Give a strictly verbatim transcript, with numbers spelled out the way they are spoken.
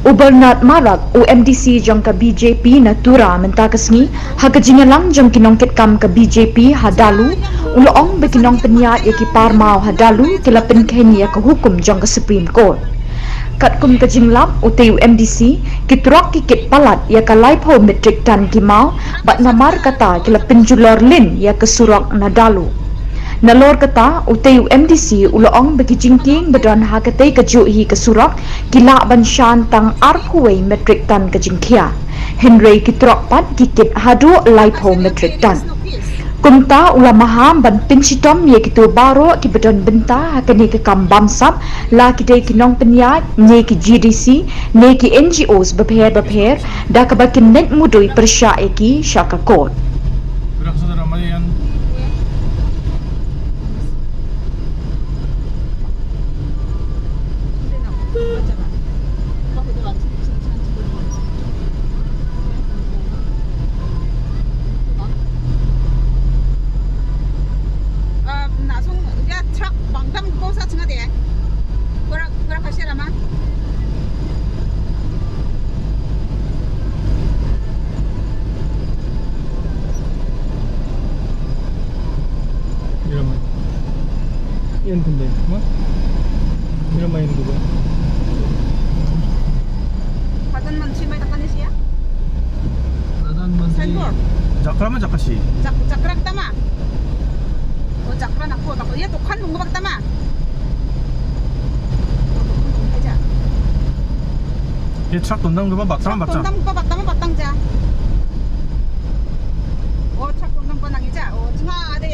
U Bernard Marak, u M D C jong ka B J P na Tura mynta ka sngi, ha ka jingïalang jong ki nongkitkam ka B J P ha Dalu, u la ong ba ki nongpynïaid ïa ki par maw ha Dalu ki la pynkheiñ ïa ka hukum jong ka Supreme Court. Katkum ka jinglap, utei u M D C, ki trok ki kit palat ïa ka laiphew metric ton ki maw, bad namar kata ki la pynjulor lin ïa ka surok na Dalu. Nalor kata, utei u M D C u la ong ba ki jingkieng ba don ha katei kajuh hi ka surok ki lah ban shan tang arphew wei metric ton ka jingkhia. Hynrei ki trok pat ki kit haduh laiphew metric ton. Kumta u la maham ban pynshitom ïa kito baroh kiba don bynta ha kane ka kam bamsap, la ki dei ki nongpynïaid ne ki G D C ne ki N G Os bapher bapher, da kaba kin leit mudui pyrshah ïa ki sha ka court. Ah, na sung dia truck bang dam ko sa chinga de. Kura kura kasih lama. Iramai. Iyan kunde, ma? Iramai iyan kunde. Patan mansi mai takani siya? Patan mansi. Sengkor. Jakra ma jakasi? Jak-, jakra kita ma? Oh, jakra nako, tako. Iya, tukan nunggu bakta ma? Aja. Ye truck tundang dua batang, batang. Tundang dua batang, batang ja. Oh, truck tundang ko nang ija. Oh, cuma ada.